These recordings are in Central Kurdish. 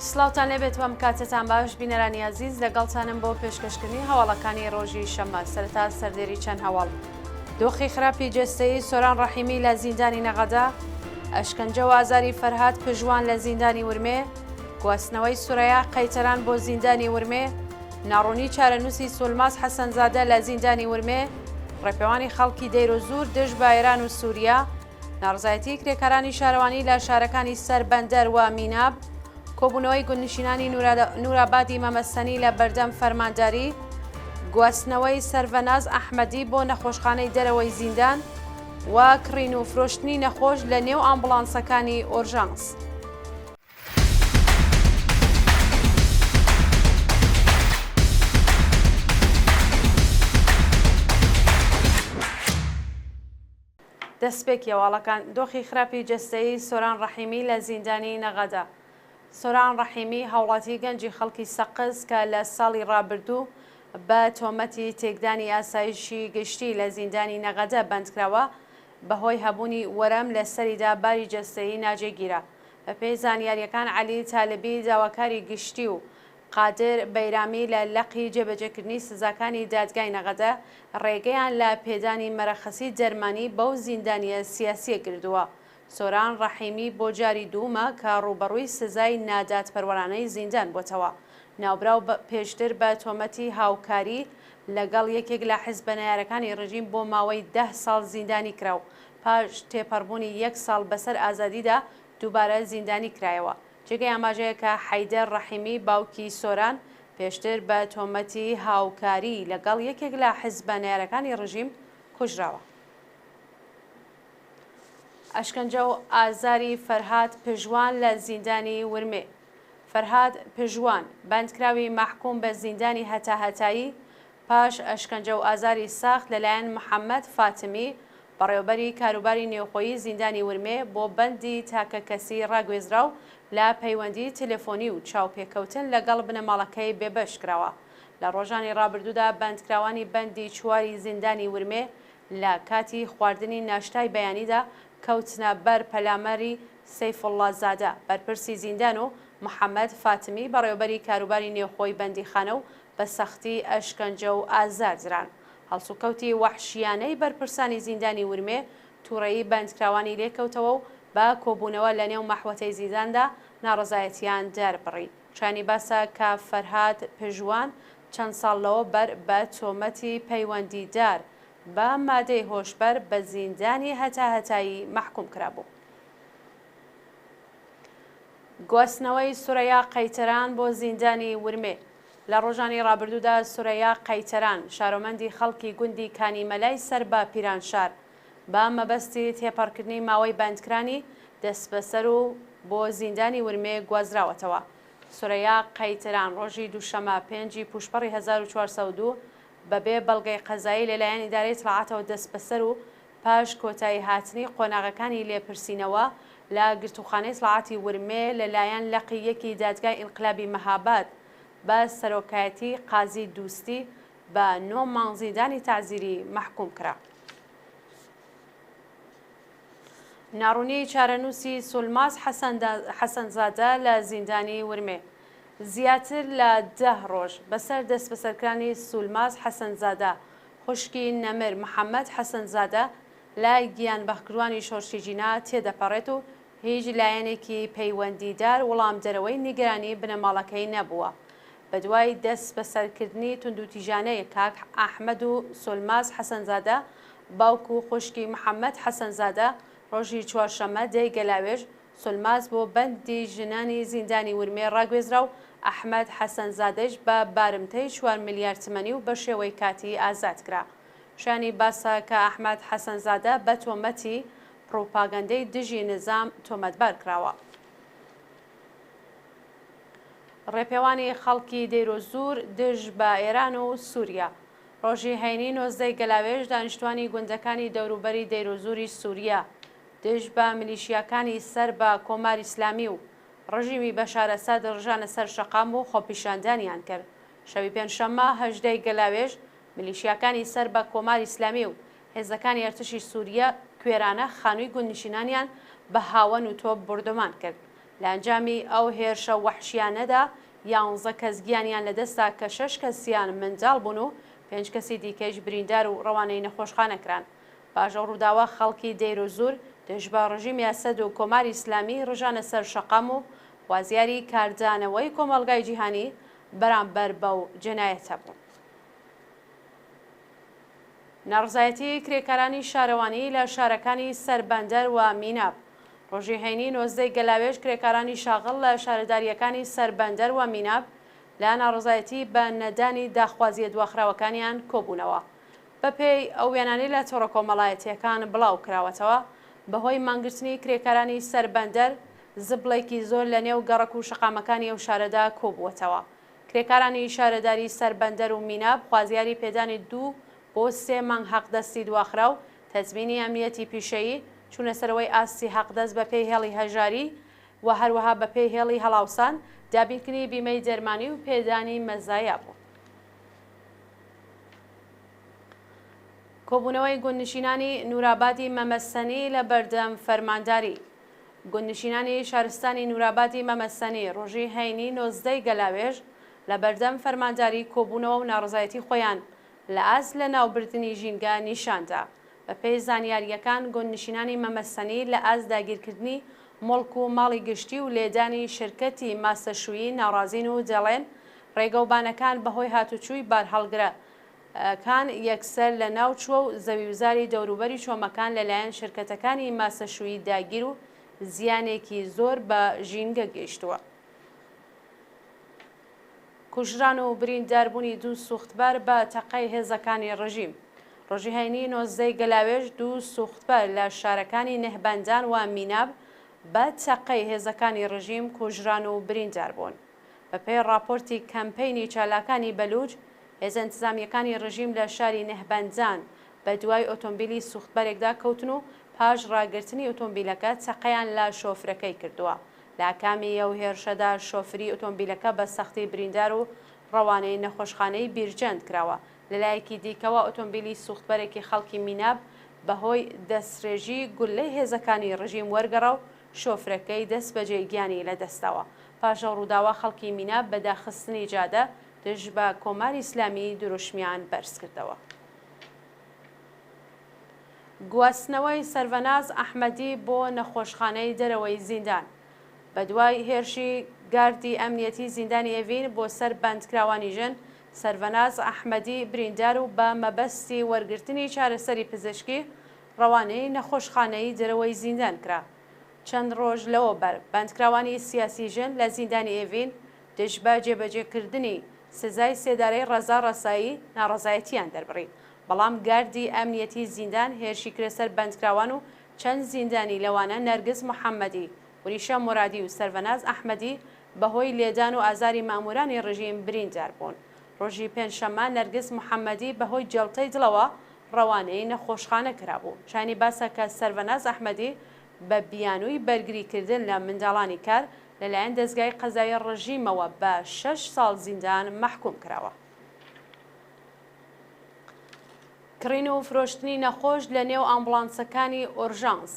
سڵاوتان لێبێت و ئەم کاتەتان باش بینەرانی ئازیز لەگەڵتانم بۆ پێشکەشکردنی هەواڵەکانی ڕۆژی شەممە سەرەتا سەردێری چەند هەواڵ دۆخی خراپی جەستەیی سۆران ڕەحیمی لە زیندانی نەغەدە ئەشکەنجە و ئازاری فەرهاد پژوان لە زیندانی ورمێ گواستنەوەی سورەیا قەیتەران بۆ زیندانی ورمێ ناڕوونی چارەنووسی سولماز حەسەنزادە لە زیندانی ورمێ، ڕێپێوانی خەڵکی دەیرۆزوور دژ بە ئێران و سووریا، ناڕەزایەتیی کرێکارانی شارەوانی لە شارەکانی سەر بەندەر و میناب، کۆبوونەوەی گوندنشینانی نوورابادی مەمەسەنی لە بەردەم فەرمانداری، گواستنەوەی سەرڤەناز ئەحمەدی بۆ نەخۆشخانەی دەرەوەی زیندان و کڕین و فرۆشتنی نەخۆش لە نێو ئامبوڵانسەکانی ئۆرژانس. دەستپێکی هەواڵەکان، دۆخی خراپی جەستەیی سۆران ڕەحیمی لە زیندانی نەغەدە. سۆران ڕەحیمی هاوڵاتی گەنجی خەڵکی سەقز کە لە ساڵی ڕابردوو بە تۆمەتی تێکدانی ئاسایشی گشتی لە زیندانی نەغەدە بەندکراوە، بەهۆی هەبوونی وەرەم لە سەریدا باری جەستەیی ناجێگیرە. بەپێی زانیارییەکان عەلی تالبی داواکاری گشتی و قادر بەیرامی لە لقی جێبەجێکردنی سزاکانی دادگای نەغەدە ڕێگەیان لە پێدانی مەرەخەسی دەرمانی بەو زیندانییە سیاسییە گردووە. سۆران ڕەحیمی بۆ جاری دوومە کە ڕووبەڕووی سزای نادادپەروەرانەی زیندان بۆتەوە. ناوبراو پێشتر بە تۆمەتی هاوکاری لەگەڵ یەکێک لە حزبە نەیارەکانی ڕژیم بۆ ماوەی 10 ساڵ زیندانی کرا و پاش تێپەڕبوونی یەک ساڵ بەسەر ئازادیدا دووبارە زیندانی کرایەوە. جێگەی ئاماژەیە کە حەیدەر ڕەحیمی باوکی سۆران پێشتر بە تۆمەتی هاوکاری لەگەڵ یەکێک لە حزبە نەیارەکانی ڕژیم کوژراوە. ئەشکەنجە و ئازاری فەرهاد پژوان لە زیندانی ورمێ فەرهاد پژوان، بەندکراوی مەحکووم بە زیندانی هەتاهەتایی، پاش ئەشکەنجە و ئازاری سەخت لەلایەن محەممەد فاتمی، بەڕێوەبەری کاروباری نێوخۆیی زیندانی ورمێ بۆ بەندی تاکەکەسی ڕاگوێزرا و لە پەیوەندیی تەلەفۆنی و چاوپێکەوتن لەگەڵ بنەماڵەکەی بێبەش کراوە. لە ڕۆژانی ڕابردوودا بەندکراوانی بەندی چواری زیندانی ورمێ لە کاتی خواردنی ناشتای بەیانیدا کەوتنە بەر پەلاماری سەیفوڵڵا زادە، بەرپرسی زیندان و محەممەد فاتمی، بەڕێوەبەری کاروباری نێوخۆی بەندیخانە و بە سەختی ئەشکەنجە و ئازار دران. هەڵسوکەوتی وەحشییانەی بەرپرسانی زیندانی ورمێ تووڕەیی بەندکراوانی لێکەوتەوە و بە کۆبوونەوە لە نێو مەحوەتەی زینداندا ناڕەزایەتییان دەربڕی. شایانی باسە کە فەرهاد پژوان چەند ساڵ لەوە بەر بە تۆمەتی پەیوەندیدار بە مادەی هۆشبەر بە زیندانی هەتاهەتایی مەحکووم کرابوو. گواستنەوەی سورەیا قەیتەران بۆ زیندانی ورمێ لە ڕۆژانی ڕابردوودا سورەیا قەیتەران، شارۆمەندی خەڵکی گوندی کانی مەلای سەر بە پیرانشار، بە مەبەستی تێپەڕکردنی ماوەی بەندکرانی، دەستبەسەر و بۆ زیندانی ورمێ گوازراوەتەوە. سورەیا قەیتەران ڕۆژی دووشەمە پێنجی پووشپەڕی 1402 بەبێ بەڵگەی قەزایی لەلایەن ئیدارەی ئیتڵاعاتەوە دەستبەسەر و پاش کۆتایی هاتنی قۆناغەکانی لێپرسینەوە لە گرتووخانەی ئیتڵاعاتی ورمێ لە لایەن لقی یەکی دادگای ئینقلابی مەهاباد بە سەرۆکایەتی قازی دوستی بە نۆ مانگ زیندانی تەعزیری مەحکووم کرا. ناڕوونیی چارەنووسی سولماز حەسەنزادە لە زیندانی ورمێ زیاتر لە 10 ڕۆژ بەسەر دەستبەسەرکرانی سولماز حەسەنزادە خوشکی نەمر محەممەد حەسەنزادە لە گیانبەختکردووانی شۆڕشی ژینا تێدەپەڕێت و هیچ لایەنێکی پەیوەندیدار وڵامدەرەوەی نیگەرانی بنەماڵەکەی نەبووە. بەدوای دەستبەسەرکردنی توندوتیژانەی کاک ئەحمەد و سۆلماز حەسەنزادە، باوک و خوشکی محەممەد حەسەنزادە، ڕۆژی چوارشەممە دەی گەلاوێژ، سۆلماز بۆ بەندی ژنانی زیندانی ورمێ ڕاگوێزرا و ئەحمەد حەسەنزادەیش بە بارمتەی چوار ملیار تمەنی و بەشێوەی کاتی ئازاد کرا. شایانی باسە کە ئەحمەد حەسەنزادە بە تۆمەتی پڕوپاگەندەی دژی نزام تۆمەتبار کراوە. ڕێپێوانی خەڵکی دەیرۆزوور دژ بە ئێران و سووریا ڕۆژی هەینی 19 گەلاوێژ دانیشتوانی گوندەکانی دەوروبەری دەیرۆزووری سووریا دژ بە میلیشیاکانی سەر بە کۆماری ئیسلامی و ڕژیمی بەشار ئەسەد ڕژانە سەر شەقام و خۆپیشاندانیان کرد. شەوی پێنجشەممە 18 ی گەلاوێژ میلیشیاکانی سەر بە کۆماری ئیسلامی و هێزەکانی ئەرتشی سووریە کوێرانە خانووی گوندنشینانیان بە هاوەن و تۆپ بوردومان کرد. لە ئەنجامی ئەو هێرشە وەحشیانەدا یانزە کەس گیانیان لەدەستدا کە شەش کەسیان منداڵ بوون و پێنج کەسی دیکەیش بریندار و ڕەوانەی نەخۆشخانە کران. پاش ئەو ڕووداوە خەڵکی دەیرۆزوور دژ بە ڕژیمی ئەسەد و کۆماری ئیسلامی ڕژانە سەر شەقام و خوازیاری کاردانەوەی کۆمەڵگای جیهانی بەرامبەر بەو جەنایەتە بوون. ناڕەزایەتی کرێکارانی شارەوانی لە شارەکانی سەربەندەر و میناب. ڕۆژی هەینی 19 ی گەلاوێژ کرێکارانی شاغڵ لە شارەدارییەکانی سەربەندەر و میناب لە ناڕەزایەتی بە نەدانی داخوازییە دواخراوەکانیان کۆبوونەوە. بەپێی ئەو وێنانەی لە تۆڕە کۆمەڵایەتییەکان بڵاوکراوەتەوە، بەهۆی مانگرتنی کرێکارانی سەربەندەر، زبڵێکی زۆر لەنێو گەڕەک و شەقامەکانی ئەو شارەدا کۆبووەتەوە. کرێکارانی شارەداری سەربەندەر و میناب خوازیاری پێدانی دوو بۆ سێ مانگ حەقدەستی دواخراو، تەزمینی ئەمنیەتی پیشەیی، چوونەسەرەوەی ئاستی حەقدەست بەپێی هێڵی هەژاری و هەروەها بەپێی هێڵی هەڵاوسان، دابینکردنی بیمەی دەرمانی و پێدانی مەزایا بوون. کۆبوونەوەی گوندنشینانی نورابادی مەمەسەنی لە بەردەم فەرمانداری گوندنشینانی شارستانی نورابادی مەمەسەنی ڕۆژی هەینی 19 ی گەلاوێژ لە بەردەم فەرمانداری کۆبوونەوە و ناڕەزایەتی خۆیان لە ئاست لەناوبردنی ژینگە نیشاندا. بەپێی زانیارییەکان گوندنشینانی مەمەسەنی لە ئاست داگیرکردنی موڵک و ماڵی گشتی و لێدانی شرکەتی ماسەشوویی ناڕازین و دەڵێن ڕێگەوبانەکان بەهۆی هاتوچووی بارهەڵگرە کان یەکسەر لە ناو چووە و زەویوزاری دەوروبەری چۆمەکان لەلایەن شرکەتەکانی ماسەشوویی داگیر و زیانێکی زۆر بە ژینگە گەیشتووە. کوژران و برینداربوونی دوو سوختبەر بە تەقەی هێزەکانی ڕژیم. ڕۆژی هەینی 19 ی گەلاوێژ دوو سوختبەر لە شارەکانی نهبەندان و میناب بە تەقەی هێزەکانی ڕژیم کوژران و بریندار بوون. بەپێی ڕاپۆرتی کەمپەینی چالاکانی بەلووچ، هێزە ئینتزامییەکانی ڕژیم لە شاری نهبەندان بە دوای ئۆتۆمبیلی سوختبەرێکدا کەوتن و پاش ڕاگرتنی ئۆتۆمبیلەکە تەقەیان لە شۆفرەکەی کردووە. لە ئاکامی ئەو هێرشەدا شۆفری ئۆتۆمبیلەکە بە سەختی بریندار و ڕەوانەی نەخۆشخانەی بیرجەند کراوە. لەلایەکی دیکەوە ئۆتۆمبیلی سوختبەرێکی خەڵکی میناب بەهۆی دەستڕێژی گوللەی هێزەکانی ڕژیم وەرگەڕا و شۆفرەکەی دەستبەجێ گیانی لەدەستداوە. پاش ئەو ڕووداوە خەڵکی میناب بە داخستنی جادە دژ بە کۆماری ئیسلامی دروشمیان بەرزکردەوە. گواستنەوەی سەرڤەناز ئەحمەدی بۆ نەخۆشخانەی دەرەوەی زیندان بەدوای هێرشی گاردی ئەمنیەتی زیندانی ئێڤین بۆ سەر بەندکراوانی ژن، سەرڤەناز ئەحمەدی بریندار و بە مەبەستی وەرگرتنی چارەسەری پزیشکی ڕەوانەی نەخۆشخانەی دەرەوەی زیندان کرا. چەند ڕۆژ لەوەوبەر بەندکراوانی سیاسی ژن لە زیندانی ئێڤین دژ بە جێبەجێکردنی سزای سێدارەی ڕەزا ڕەسایی ناڕەزایەتییان دەربڕی، بەڵام گاردی ئەمنیەتی زیندان هێرشی کرە سەر بەندکراوان و چەند زیندانی لەوانە نەرگس محەممەدی، وریشە مۆرادی و سەرڤەناز ئەحمەدی بەهۆی لێدان و ئازاری مەئموورانی ڕژیم بریندار بوون. ڕۆژی پێنجشەممە نەرگس محەممەدی بەهۆی جەڵتەی دڵەوە ڕەوانەی نەخۆشخانە کرابوو. شایانی باسە کە سەرڤەناز ئەحمەدی بە بیانووی بەرگریکردن لە منداڵانی کار لەلایەن دەزگای قەزایی ڕژیمەوە بە شەش ساڵ زیندان مەحکووم کراوە. کڕین و فرۆشتنی نەخۆش لە نێو ئامبوڵانسەکانی ئۆرژانس.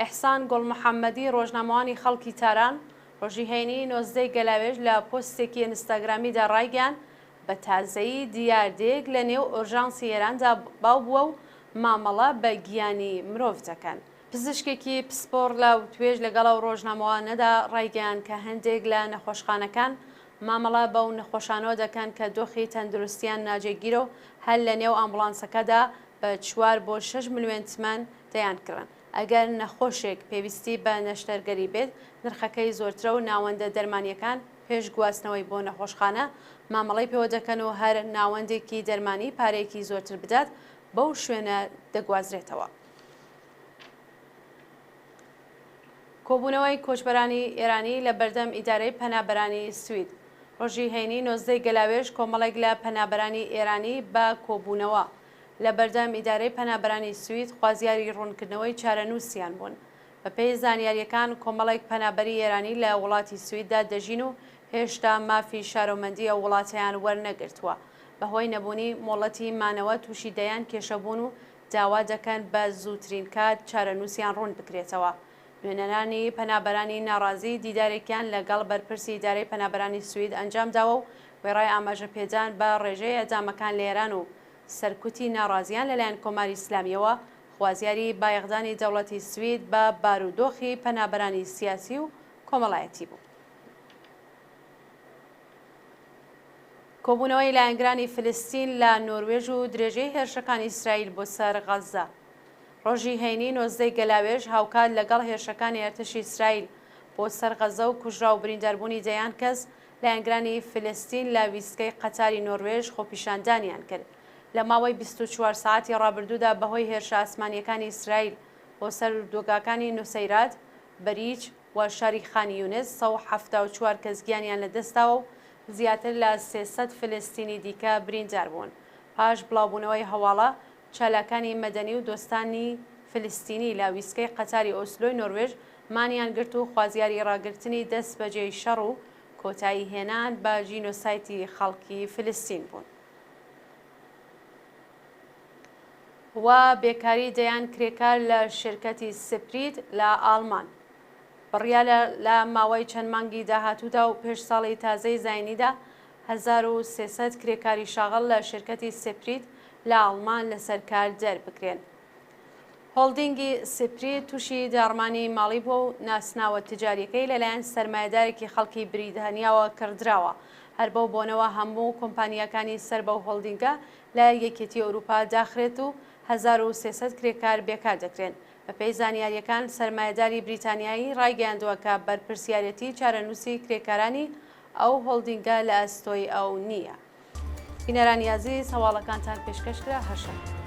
ئیحسان گوڵمحەممەدی ڕۆژنامەوانی خەڵکی تاران، ڕۆژی هەینی 19 ی گەلاوێژ لە پۆستێکی ئینستاگرامیدا ڕایگەیاند، بە تازەیی دیاردەیەک لە نێو ئۆرژانسی ئێراندا باو بووە و مامەڵە بە گیانی مرۆڤ دەکەن. پزیشکێکی پسپۆڕ لە وتوێژ لەگەڵ ئەو ڕۆژنامەوانەدا ڕایگەیاند کە هەندێک لە نەخۆشخانەکان مامەڵە بەو نەخۆشانەوە دەکەن کە دۆخی تەندروستیان ناجێگیرە و هەر لە نێو ئامبوڵانسەکەدا بە چوار بۆ شەش ملیۆن تمەن دەیانکڕن. ئەگەر نەخۆشێک پێویستی بە نەشتەرگەری بێت، نرخەکەی زۆرترە و ناوەندە دەرمانییەکان پێش گواستنەوەی بۆ نەخۆشخانە مامەڵەی پێوە دەکەن و هەر ناوەندێکی دەرمانی پارەیەکی زۆرتر بدات بەو شوێنە دەگوازرێتەوە. کۆبوونەوەی کۆچبەرانی ئێرانی لە بەردەم ئیدارەی پەنابەرانی سوید. ڕۆژی هەینی 19 ی گەلاوێژ کۆمەڵێک لە پەنابەرانی ئێرانی بە کۆبوونەوە لە بەردەم ئیدارەی پەنابەرانی سوید خوازیاری ڕوونکردنەوەی چارەنووسیان بوون. بەپێی زانیارییەکان کۆمەڵێک پەنابەری ئێرانی لە وڵاتی سویددا دەژین و هێشتا مافی شارۆمەندی ئەو وڵاتەیان وەرنەگرتووە. بەهۆی نەبوونی مۆڵەتی مانەوە تووشی دەیان کێشە بوون و داوا دەکەن بە زووترین کات چارەنووسیان ڕوون بکرێتەوە. نوێنەرانی پەنابەرانی ناڕازی دیدارێکیان لە گەڵ بەرپرسی ئیدارەی پەنابەرانی سوید ئەنجام داوە و وێڕای ئاماژە پێدان بە ڕێژەی ئێعدامەکان لە ئێران و سەرکوتی ناڕازیان لە لایەن کۆماری ئیسلامییەوە خوازیاری بایەخدانی دەوڵەتی سوید بە بارودۆخی پەنابەرانی سیاسی و کۆمەڵایەتی بوو. کۆبوونەوەی لایەنگرانی فلستین لە نۆروێژ و درێژەی هێرشەکانی ئیسرائیل بۆ سەر غەززە. ڕۆژی هەینی 19 ی گەلاوێژ هاوکات لەگەڵ هێرشەکانی ئەرتەشی ئیسرائیل بۆ سەر غەززە و کوژراو و برینداربوونی دەیان کەس، لایەنگرانی فلستین لە ویستگەی قەتاری نۆروێژ خۆپیشاندانیان کرد. لە ماوەی 24 سەعاتی ڕابردوودا بەهۆی هێرشە ئاسمانییەکانی ئیسرائیل بۆ سەر ئوردوگاکانی نوسەیرات، بەریج، و شاری خان یونس 174 کەس گیانیان لەدەستداوە و زیاتر لە 300 فلستینی دیکە بریندار بوون. پاش بڵاوبوونەوەی هەواڵە، چالاکانی مەدەنی و دۆستانی فلستینی لە ویستگەی قەتاری ئۆسلۆی نۆروێژ مانیان گرت و خوازیاری ڕاگرتنی دەستبەجێی شەڕ و کۆتایی هێنان بە ژینۆسایدی خەڵکی فلستین بوون. و بێکاری دەیان کرێکار لە شرکەتی سپریت لە ئاڵمان. بڕیارە لە ماوەی چەند مانگی داهاتوودا و پێش ساڵی تازەی زاینیدا 1300 کرێکاری شاغڵ لە شرکەتی سپریت لە ئاڵمان لەسەر کار دەربکرێن. هۆڵدینگی سپریت تووشی داڕمانی ماڵی بووە و ناسناوە تجارییەکەی لەلایەن سەرمایەدارێکی خەڵکی بریتانیاوە کڕدراوە. هەر بەو بۆنەوە هەموو کۆمپانیاکانی سەر بەو هۆڵدینگە لە یەکێتی ئەوروپا داخرێت و 1300 کرێکار بێکار دەکرێن. بەپێی زانیارییەکان سەرمایەداری بریتانیایی ڕایگەیاندووە کە بەرپرسیارێتی چارەنووسی کرێکارانی ئەو هۆڵدینگە لە ئەستۆی ئەو نییە. بینەرانی ئازیز هەواڵەکانتان پێشکەش کرا هەر شاد.